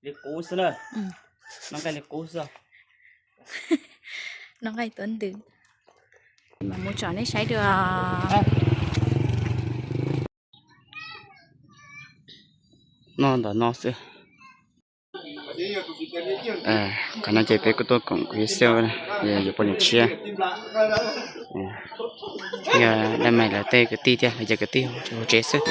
Li qub xwb na. Noj nqaij li qub xwb. Noj nqaij tuav ntws. Mas mus tsom nej saib dua. Noj ntawm no xwb. Qhov no ces peb kuj tuaj koom kuv yawg Xeb, yuav poj niam tshiab. Yog dab mais lawv tej kwv tij thiab, lawv cov kwv tij hauv tsev xwb.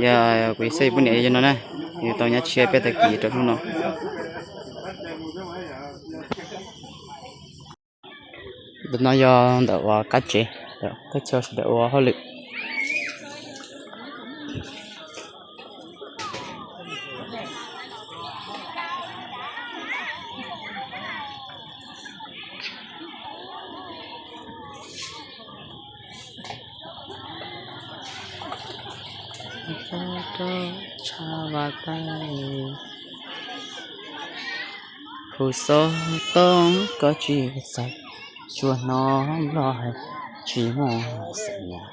Yog kuv yawg Xeb poj niam yog no na, yus tau nyab tshiab peb tag kis rau hnub no. Ntawm no yog ntawm uas qab tsev, qab tsev sawv daws ua hauj lwm. Tshaj vaj tag, hu xov tooj koj tsis txais, tsuas hnov nplog hais tsis muaj xeem nyab.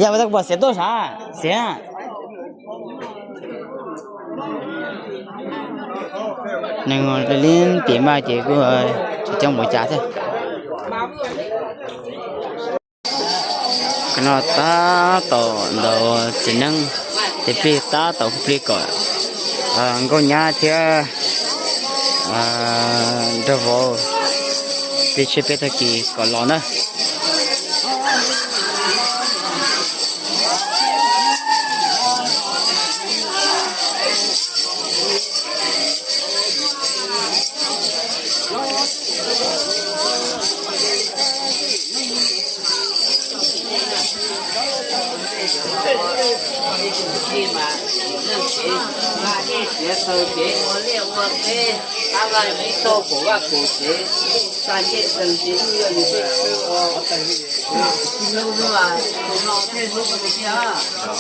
Yog ua tab pom xiav tuaj sav xiav. Neeg li li tiam mas ces kuj tsis coob npaum cas thiab. Qhov no tab tom ntaus txiv neeb, txiv plig tab tom hu plig kom nkauj nyab thiab nraug vauv plig tshiab peb tag kis kom los na.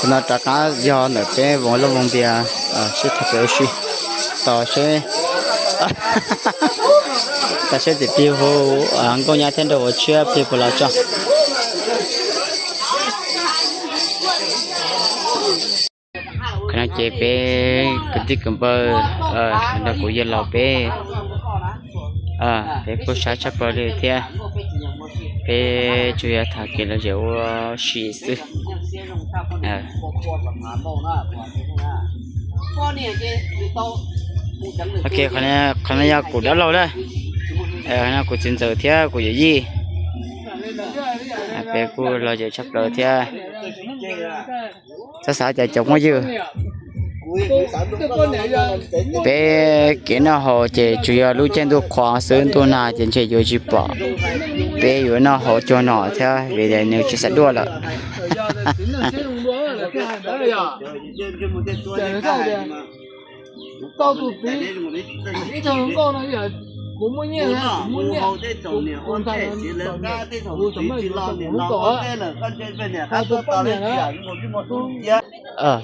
Tus no rov qab yog ntawm peb voos loj voos npias, sib tham plaws ua si, tos seb, tos seb txiv plig hu nkauj nyab thiab nraug vauv tshiab plig puas los tso. Qhov no ces peb kwv tij kwv npawg nrog kuv yawg laus peb, peb kuj sab tshaj plaws li thiab. Peb tsuas yog tham kev lom zem ua si xwb. Ok, qhov no yog kuv dab laug na, kuv txiv ntxawm thiab kuv yawm yij. Peb kuj lom zem tshaj plaws thiab. Txhob xav cas cov phooj ywg, peb kev noj haus ces tsuas yog lub caij ntuj qhua xwb, ntuj nag ces ntshe yuav tsis pom peb yuav noj haus cuag no thiab vim tias nws tsis xav duaj lawm.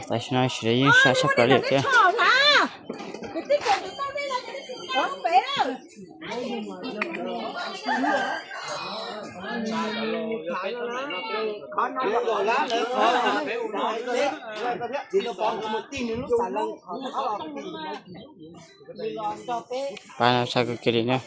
Tam sim no sawv daws yeej sab tshaj plaws li thiab. Pab no sab kawg kiag li na.